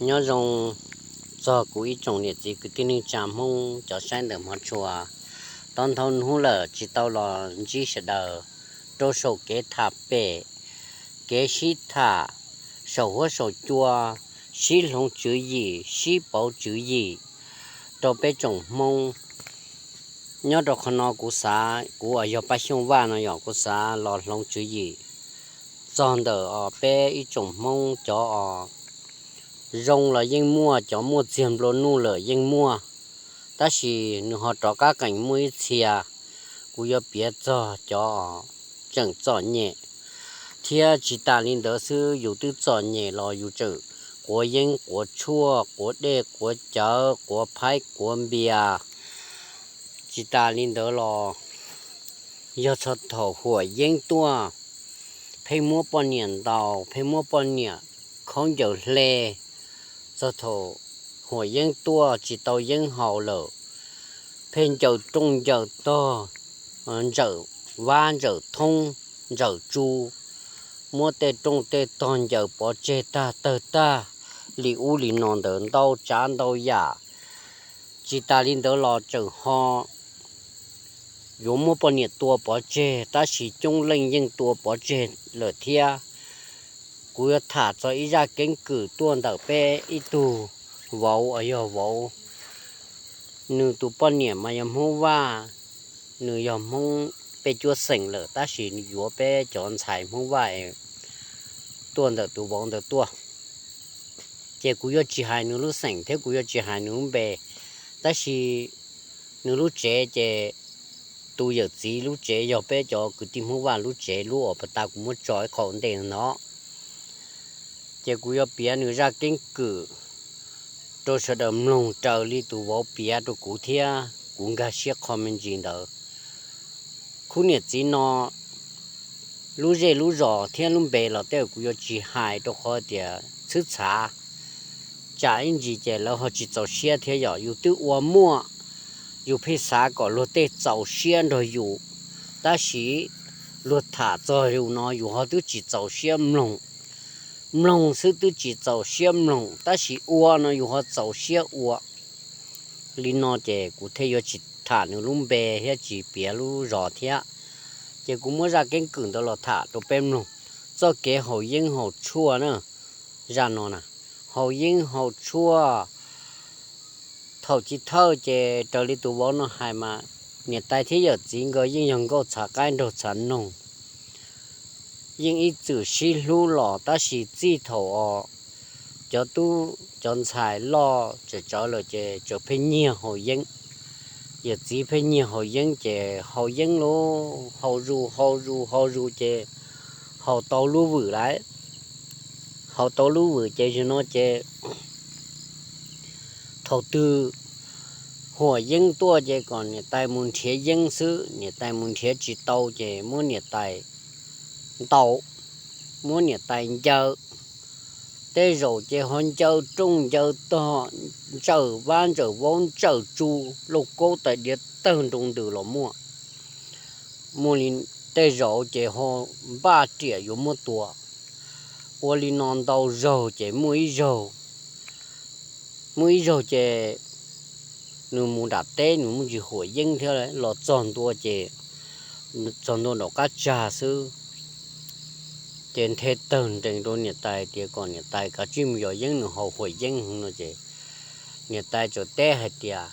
Nyob zoo txog kuv ib tsoom niam txiv kwv tij neej tsa Hmoob cov saib ntawm hmov tshua. Tau ntau hnub lawm tsis tau los ntsib sawv daws rau saum kev tham pem, kev sib tham saum huab saum cua, sib hloov tswv yim sib pauv tswv yim rau peb tsoom Hmoob. Nyob rau qhov no kuv xav, kuv uas yog Paj Xyooj Vaj no yog kuv xav los hloov tswv yim txog ntawm os peb ib tsoom Hmoob cov os zoo los yeej muaj, cov muaj txiag nplua nuj lawm yeej muaj, tab sis nws ho rov qab qees muaj ib txhia. Kuv yuav piav txog cov tseem txom nyem, thiab tsis tas li ntawd xwb, yus twb txom nyem los yus tseem quav yeeb quav tshuaj, quav dej quav cawv, quav phaib quav npias. Tsis tas li ntawd los yog txog thaum huam yeeb tuaj, pheej muab poj niam ntaus, pheej muab poj niam khaub ncaws hle, txog thaum huam yeeb tuaj tsis tau yeeb haus lawm, pheej ncaws rooj ncaws tog, ntsawm vab ntsawm thoob, ntsawm tsu, muab tej rooj tej tog ncaws pov tseg tag tawg tag li ub li no ntawd ntau tsav ntau yam. Tsis tas li ntawd los tseem ho yuav muab poj niam tua pov tseg, tab sis coob leej yeej tua pov tseg lawm thiab. Kuv yuav tham txog ib zaj keeb kwm tuaj ntawm peb ib tug vauv uas yog vauv, nws tus poj niam mas yog Hmoob Vaj, nws yog Hmoob peb cuab xeem lawm tab sis yuav peb cov ntxhais Hmoob Vaj tuaj ntawm tus vauv ntawd tuaj. Ces kuv yuav tsis hais nws lub xeem thiab kuv yuav tsis hais nws lub npe, tab sis nws lub tsev ces tus yawm txiv lub tsev yog peb cov kwv tij Hmoob Vaj lub tsev lub uas pas tas kuv muab tso ib qho ua ntej no. Ces kuv yuav piav nws zaj keeb kwm rau sawv daws mloog raws li tus vauv piav rau kuv thiab kuv nkag siab qho me ntsis ntawd. Khub niam txiv no lub zej lub zos thiab lub npe los tej kuv yuav tsis hais rau qhov tias txhwb txhav, tsam ib ntsis ces lawv ho tsis txaus siab thiab. Yog yus twb ua muaj, yus pheej xav kom luag tej txaus siab nrog yus, tab sis luag tham txog yus no yus ho twb tsis txaus siab mloog. Mloog xwb twb tsis txaus siab mloog, tab sis ua no yus ho txaus siab ua. Li no ces kuv thiaj yuav tsis tham nws lub npe thiab tsis piav lub zos thiab. Ces kuv muab zaj keeb kwm ntawd los tham rau peb mloog. Txoj kev haus yeeb haus tshuaj na, zaj no na, haus yeeb haus tshuaj. Thaum chiv thawj ces raws li tus vauv no hais mas niam tais thiab yawm txiv nkawd yeej yog nkauj txhav qaib nraug txhav noog, yeej ib txwm sib hlub los tab sis txij thaum os cov tub cov ntxhais loj tsawm tsawv lawm ces txawm pheej nyiag haus yeeb. Yawm txiv pheej nyiag haus yeeb ces haus yeeb lauj, haus zus haus zus haus zus ces haus tau lub vwm lawm. Haus tau lub vwm ces zaum no ces thaum twg huam yeeb tuaj ces kom niam tais mus nrhiav yeeb xwb, niam tais mus nrhiav tsis tau ces muab niam tais ntaus, muab niam tais ncaws. Tej zaum ces ho ncaws rooj ncaws tog, ntsawm vab ntsawm vaub ntsawm tsu, lauj kaub tais diav tawg nroo ntws los muaj. Muaj li tej zaum ces ho npaj riam yuav muab tua. Ua li no ntau zaug ces muaj ib zaug, muaj ib zaug ces nws mus nram teb nws muaj ntsis huam yeeb thiab los txog ntua ces txog ntua nraum qab tsag xwb. Ces nthe tawg nrees rau niam tais tias kom niam tais kav tsij mus yos yeeb, nws haus huam yeeb no ces niam tais txawm teb hais tias,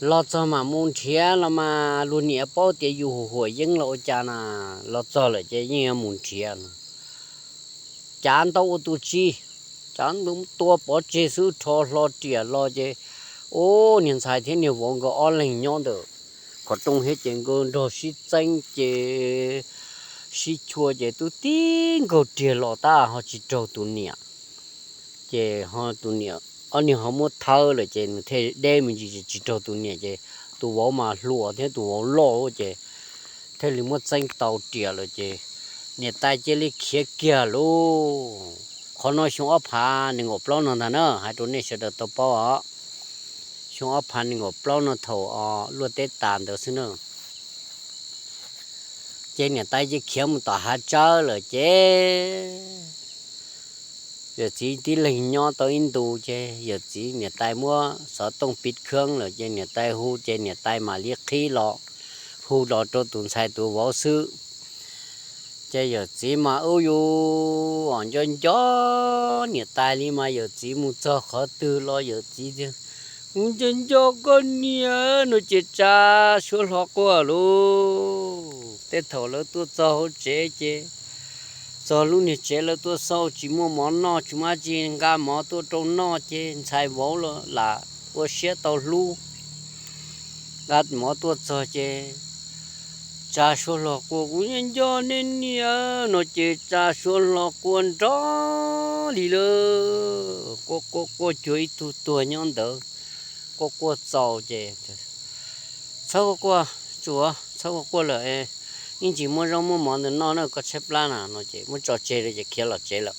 los txog mam mus nrhiav los mas, luag niam paub tias yus huam yeeb los ua cas na, los txog lawm ces yeej yuav mus nrhiav no. Cav ntau ua tus tsi, cav ntau tua pov tseg xwb rho hlo riam los ces, ub, niag ntxhais thiab niag vauv nkawd ob leeg nyob ntawm qhov rooj thiab ces nkawd nrog sib txeeb ces sib chua ces twb tib nkaug riam los tab ho tsis raug tus niam. Ces tus niam, ob niag ho muab thawb lawm ces nws thiaj deb me ntsis tsis raug tus niam ces tus vauv mas hluas thiab tus vauv loj ces thiaj li muab txeeb tau riam lawm ces niam tais cia li khiav kiag lauj. Qhov no xyoo ob phav nees nkaum plaub no ntag na, hais rau nej sawv daws tau paub os. Xyoo ob phav nees nkaum plaub no thaum luaj teb tas ntawd xwb na. Ces niam tais cia khiav mus tom hav tsawb lawm ces Yawm txiv tib leeg nyob tau ib ntus ces yawm txiv niam tais muab xov tooj piv kheeb lawm ces niam tais hu ces niam tais mam li qhib los hu los rau tus ntxhais tus vauv xwb. Ces yawm txiv mas ub yuav nco nco niam tais li mas yawm txiv mus txog qhov twg los yawm txiv tias, Kuv nco nco koj niam no ces tsa suab hlo quaj lauj. Tej thaum lawv tuaj txog hauv tsev ces txog lub niag tsev lawv tuaj xauj tsis muaj mov noj tsis muaj dab tsi nqa mov tuaj rau noj ces ntxhais vauv los lam ua siab tau hlub. Nqa mov tuaj txog ces tsa suab hlo quaj, Kuv nco nco nej niam no ces tsa suab hlo quaj nrov li lawm. Quaj quaj quaj cuag ib tug tuag nyob ntawd, quaj quaj txaus ces, Txhob quaj, tsuas txhob quaj quaj lawm, ib ntsis muab zaub muab mov ntawd noj na koj tshaib plab na no ces muab tso tseg rau ces khiav los tsev lawm.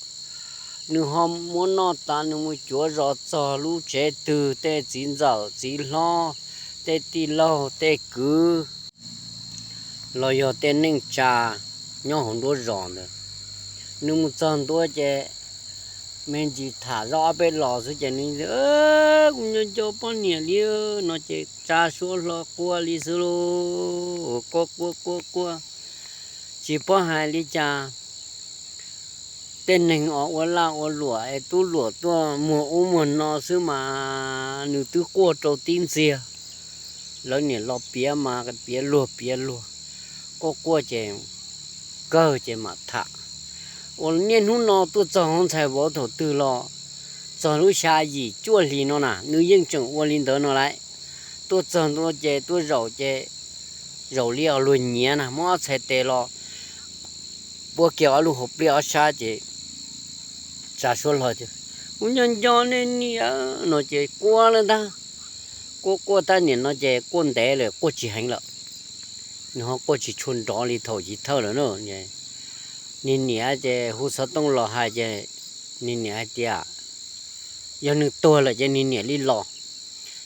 Nws ho muab noj tas nws mus cuav zos txog lub tsev twg tej txiv ntxawm txiv hlob, tej tij laug tej kwv los yog tej neej tsa nyob hauv nruab zos ntawd. Nws mus txog ntua ces me ntsis tham zoj ob peb los xwb ces nws, Kuv nco nco poj niam li no ces tsa suab hlo quaj li xwb lauj. Quaj quaj quaj quaj, tsis paub hais li cas. Tej neeg os ua laj ua luam es tub luam tuaj muag ub muag no xwb mas nws twb quaj rau tib ntxiag. Lawv niam los piav mas piav luag piav luag, quaj quaj ces kawg ces mam tham. Uas niaj hnub no tuaj txog hauv ntxhais vauv thaum twg los txog lub xya yim cuaj hlis no na nws yeej tseem ua li ntawd no lauj. Tuaj txog ntua ces tuaj zaum ces zaum li luag nyiav na muab ob txhais tes los puab kiag ob lub hauv pliaj ob sab ces tsa suab hlo tias, Kuv nco nco nej niam no ces quaj lawm ntag. Quaj quaj tab nim no ces quaj ntev lawm quaj tsis heev lawm. Nws ho quaj tsis tshua nrov li thaum chiv thawj lawm na. Niag niam ces hu xov tooj los hais ces niag niam hais tias yog nws tuag lawm ces niag niam li los,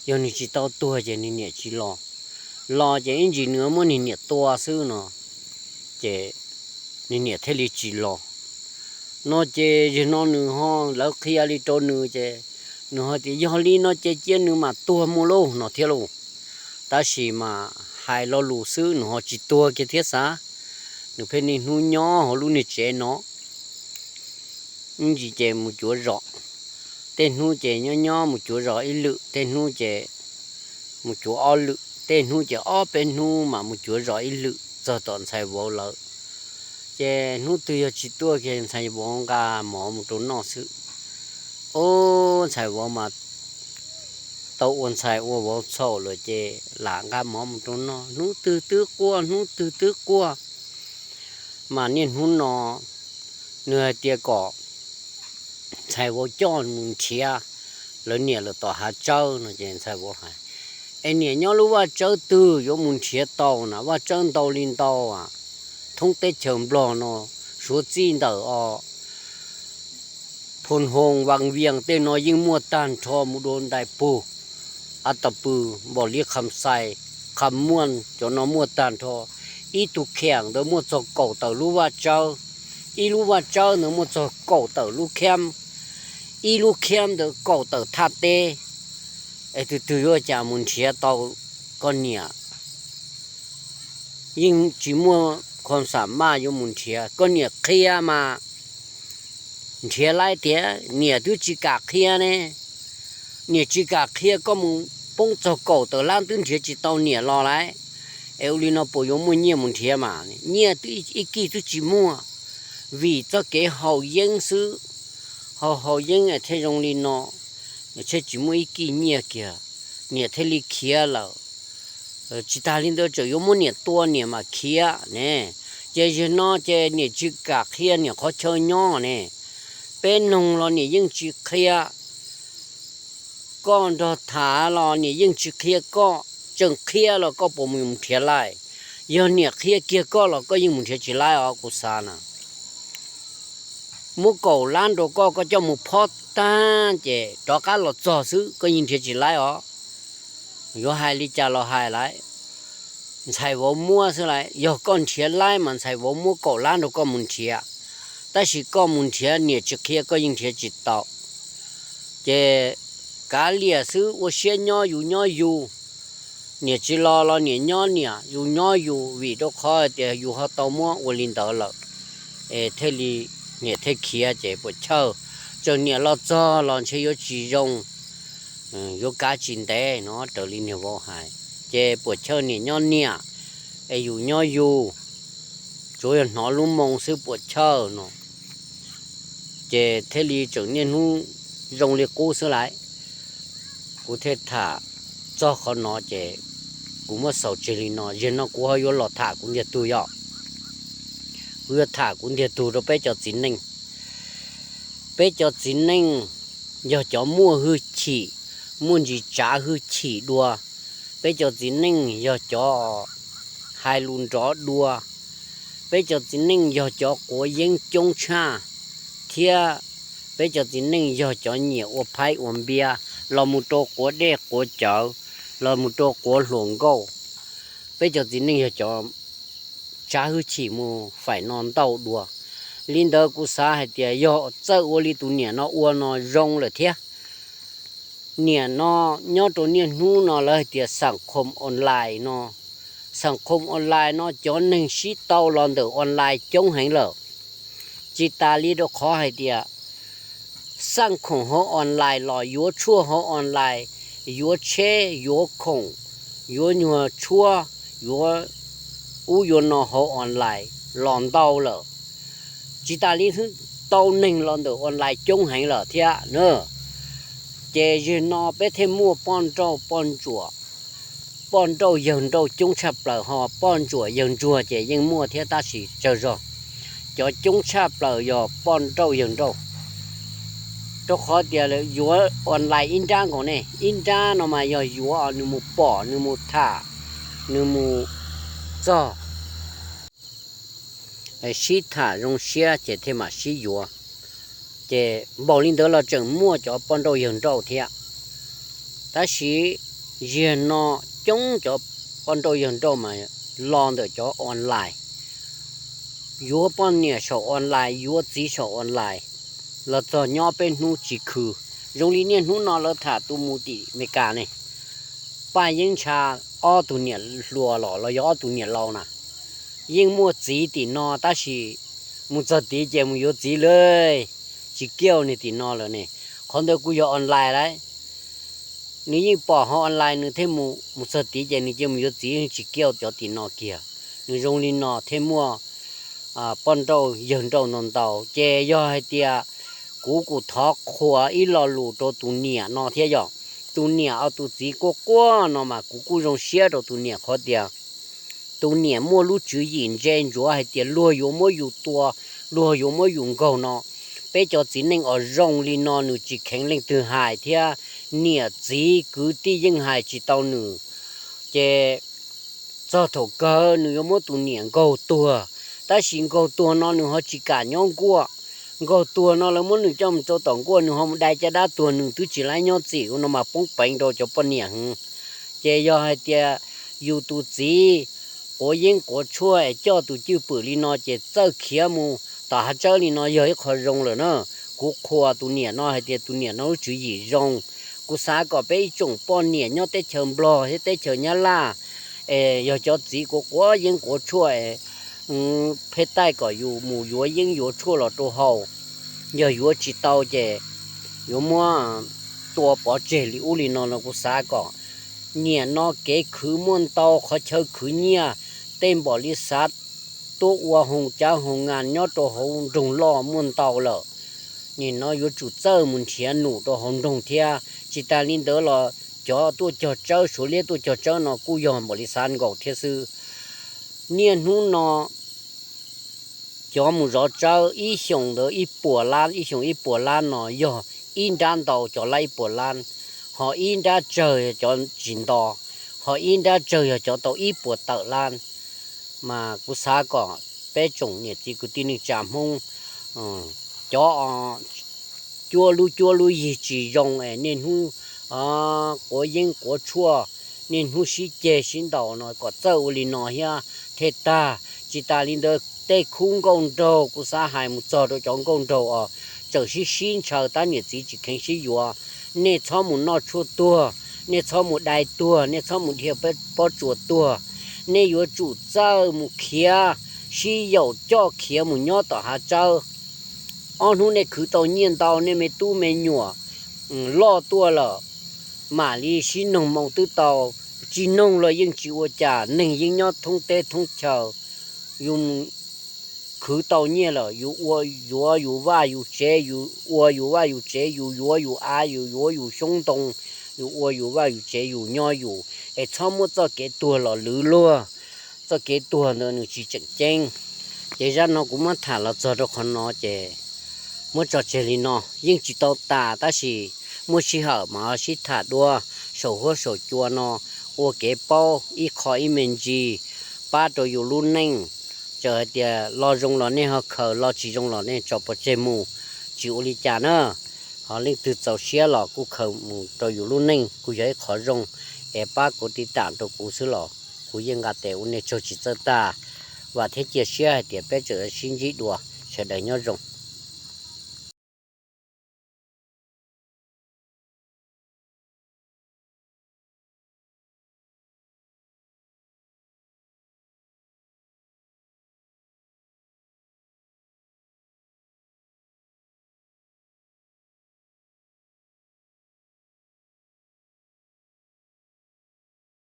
yog nws tsis tau tuag ces niag niam tsis los. Los ces ib ntsis nws muab niag niam tua xwb no ces niag niam thiaj li tsis los. No ces yog no nws ho lawv qhia li rau nws ces nws ho tias yog li no ces cia nws mam tuag mus lauj no thiab lauj. Tab sis mas hais lo lus xwb nws ho tsis tuag kiag thiab xav, nws pheej niaj hnub nyob hauv lub niag tsev no. Ib ntsis ces mus cuav zos, tej hnub ces nyob nyob mus cuav zos ib lwm, tej hnub ces mus cuav ob lwm, tej hnub ces ob peb hnub mam mus cuav zos ib lwm txog tom ntxhais vauv lawv. Ces hnub twg yog tsis tuaj kiag ntxhais vauv nqa mov mus rau noj xwb. Ub, ntxhais vauv mas tau ua ntxhais ua vauv txhaum lawm ces lam nqa mov mus rau noj, hnub twg twb quaj hnub twg twb quaj. Mas niaj hnub no nws hais tias kom ntxhais vauv coj mus nrhiav lawv niam lawv tom hav tsawb no ces ntxhais vauv hais, Es niam nyob lub vaj tsawb twg yuav mus nrhiav tau na, vaj tsawb ntau li ntau, thoob teb chaws Nplog no, suav txij ntawm os Phoo Hoos, Vaj Viaj tej no yeej muaj tag nrho, mus dua Ntais Pug, As Tas Pw, Npaum Li Kham Xais, Kham Muaj, cov no muaj tag nrho. Ib tug kheem ntawd muaj txog kaum tawm lub vaj tsawb, ib lub vaj tsawb ntawd muaj txog kaum tawm lub khiab, ib lub khiab ntawd kaum tawm thaj teb. Es tus twg yuav cas mus nrhiav tau koj niam? Yeej tsis muaj kho xam maj yuav mus nrhiav. Koj niam qhia mas nrhiav laib tiag, niam twb tsis kam qhia ne. Niam tsis kam qhia, koj mus poob txog kaum tawm lab twb nrhiav tsis tau niam los lauj. Es ua li no puas yuav muaj nyiaj mus nrhiav mas? Nyiaj twb ib kig twb tsis muaj, vim txoj kev haus yeeb xwb. Haus haus yeeb thiaj zoo li no, thiaj tsis muaj ib kig nyiaj kiag, niam thiaj li khiav lawm. Tsis tas li ntawd tseem yuav muab niam tua niam mam khiav ne. Ces zaum no ces niam tsis kam qhia niam qhov chaw nyob ne. Peb noog los niam yeej tsis qhia, koj nrog tham los niam yeej tsis qhia koj, tseem qhia los koj puas mus nrhiav laij? Yog niam qhia kiag koj los koj yeej mus nrhiav tsis laib os kuv xav na. Muab kaum lab nrog koj, koj coj mus phob tag ces rov qab los txog xwb koj yeej nrhiav tsis laib os. Yuav hais li cas los hais lauj, ntxhais vauv muab xwb lauj. Yog koj nrhiav laib mas ntxhais vauv muab kaum lab nrog koj mus nrhiav, Tab sis koj mus nrhiav niam tsis qhia koj yeej nrhiav tsis tau. Ces kav liam xwb, ua siab nyob yus nyob yus, niam tsis los los niam nyob niam, yus nyob yus, vim rau qhov hais tias yus ho tau muab ua li ntawd lawm, es thiaj li niam thiaj khiav ces puam chawj. Tseem niam los txog los ntshe yuav tsis zoo, yuav kav tsis ntev no raws li niag vauv hais. Ces puam chawj niam nyob niam, es yus nyob yus, tsuav yog hnov lub moo xwb puam chawj no. Ces thiaj li tseem niaj hnub zoo li qub xwb lauj. Kuv thiaj tham txog qhov no ces kuv muab xaus tseg li no. Zaum no kuv ho yuav los tham kuv ntiag tug yom. Kuv yuav tham kuv ntiag tug rau peb cov txiv neej. Peb cov txiv neej yog cov muaj hwj chim, muaj ntsis tsav hwj chim dua. Peb cov txiv neej yog cov hais lus nrov dua. Peb cov txiv neej yog cov quav yeeb coob tshaj, thiab peb cov txiv neej yog cov nyiam ua phaib ua npiab, los mus rau quav dej quav cawv, los mus rau quav hluas nkauj. Peb cov txiv neej yog cov tsav hwj chim mus faim no ntau dua. Li ntawd kuv xav hais tias yog txawj ua li tus niam no ua no zoo lawm thiab. Niam no nyob rau niaj hnub no lawv hais tias xam khom online no, xam khom online no cov neeg sib tau los ntawm online coob heev lawm. Tsis tas li rau qhov hais tias xam khom hauv online los yuav tshuaj hauv online, yuav tsheb yuav khoom, yuav nyuag tshuab, yuav ub yuav no hauv online los ntau lawm. Tsis tas li xwb, tau neeg los ntawm online coob heev lawm thiab na. Ces zaum no peb thiaj muaj poj nrauj poj ntsuam, poj nrauj yawg nrauj coob tshaj plaws, ho poj ntsuam yawg ntsuag ces yeej muaj thiab tab sis tsawg zog. Cov coob tshaj plaws yog poj nrauj yawg nrauj. Rau qhov tias yuav online ib nrab nkaus ne, ib nrab no mas yog yuav nws mus pom, nws mus tham, nws mus txog, sib tham zoo siab ces thiaj mam sib yuav. Ces npaum li ntawd los tseem muaj cov poj nrauj yawg nrauj thiab. Tab sis zaum no coob cov poj nrauj yawg nrauj mas los ntawm cov online, yuav poj niam saum online, yuav txiv saum online, los txog nyob peb hnub tsis khw. Zoo li niaj hnub no lawv tham tus mus tim Meskas ne, Paj Yeeb ntsha ob tug niam hluas los los yog ob tug niam laus na, yeej muaj txiv tim no tab sis mus txog tid ces mus yuav txiv lawm, tsis kiaj niag tim no lawm ne. Qhov ntawd kuj yog online lauj. Nws yeej pom hauv online nws thiaj mus, mus txog tid ces nws cia mus yuav txiv, tsis kiaj cov tim no kiag. Nws zoo li no thiaj muaj poj nrauj yawg nrauj ntau ntau. Ces yog hais tias kuv kuj thov qhuas ib lo lus rau tus niam no thiab yom. Tus niam uas tus txiv quaj quaj no mas kuv kuj zoo siab rau tus niam qhov tias tus niam muaj lub tswv yim ntse ntsuav hais tias luag yuav muab yus tua, luag yuav muab yus nkaug no. Peb cov txiv neej uas zoo li no nws tsis kheev leej twg hais thiab, niam txiv kwv tij yeej hais tsis tau nws. Ces txog thaum kawg nws yuav muab tus niam nkaug tuag, tab sis nkaug tuag no nws ho tsis kam nyob nkuaj. Nkaug tuag no lawv muab nws coj mus rau tom nkuaj, nws ho mus dai caj dab tuag, nws twb tsis laib nyob txim ua no mas poob peev rau cov poj niam heev. Ces yog hais tias yus tus txiv quav yeeb quav tshuaj es coj tus cwj pwm li no ces txawj khiav mus tom hav tsawb li no yog ib qho zoo lawm na. Kuv qhuas tus niam no hais tias tus niam no lub tswv yim zoo. Kuv xav kom peb ib tsoom poj niam nyob teb chaws Nplog thiab teb chaws Nyab Laj, es yog cov txiv quav quav yeeb quav tshuaj es pheej taij kom yus mus yuav yeeb yuav tshuaj los rau haus, yog yuav tsis tau ces yuav muab tua pov tseg li ub li no no. Kuv xav kom niam no kev khwv muaj ntau, qhov chaw khwv nyiaj, tej npaum li xav tuaj ua hoo cav hoo ngas nyob rau hauv nroog loj muaj ntau lawm. Nim no yuav tsum txawj mus nrhiav num rau hauv nroog thiab. Tsis tas li ntawd los cov tuaj cog tsawb, Suav liab tuaj cog tsawb no kuj yog npaum li xav nkaus thiab xwb. Niaj hnub no cov mus zov tsawb ib xyoos ntawd ib puas lab, ib xyoos ib puas lab no yog ib nrab ntau cov lab ib puas lab, ho ib nrab tsawg yog cov tsis nto, ho ib nrab tsawg yog cov tau ib puas tawm lab. Mas kuv xav kom peb tsoom niam txiv kwv tij neej tsa Hmoob, cov cuab lub cuab lub yig tsis zoo es niaj hnub quav yeeb quav tshuaj, niaj hnub sib ceg sib ntaus no kom txawj ua li no thiab thiaj tag. Tsis tas li ntawd Tej khub nkauj nraug kuv xav hais mus txog rau cov nkauj nraug os, tseem sib sib ntshaw tab niam txiv tsis kheev sib yuav. Nej txhob mus noj tshuaj tuag, nej txhob mus dai tuag, nej txhob mus dhia pob tsuas tuag. Nej yuav tsum txawj mus khiav, sib yaum coj khiav mus nyob tom hav tsawb. Ob hnub nej khwv tau nyiaj ntau, nej me tub me nyuam loj tuaj lawm, mam li sib noog moo twb tau. Tsis noog los yeej tsis ua cas, neeg yeej nyob thoob teb thoob chaw. Yus khwv tau nyiaj lawm, yus ua, yuav yus vaj yus tsev, yus ua yus vaj yus tsev, yus yuav yus av, yus yuav yus xyoob ntoo, yus ua yus vaj yus tsev, yus nyob yus, es txhob muab txoj kev tuag los lwv luag. Txoj kev tuag ntawd nws tsis tseem ceeb. Ces zaj no kuv muab tham los txog rau qhov no ces muab tso tseg li no, yeej tsis tau tas tab sis muaj sij hawm mas ho sib tham dua saum huab saum cua no, ua kev paub ib qho ib me ntsis, pab rau yus lub neej. Txawm hais tias lo zoo los nej ho khaws, lo tsis zoo los nej tso pov tseg mus, tsis ua li cas na. Ho leej twg txaus siab los kuj khaws mus rau yus lub neej kuj yog ib qho zoo, es pab kuv tiv tam rau kuv xwb los kuv yeej nqa tes ua nej tsaug tsis txawj tag. Vam thiab cia siab hais tias peb tseem sib ntsib dua, sawv daws nyob zoo.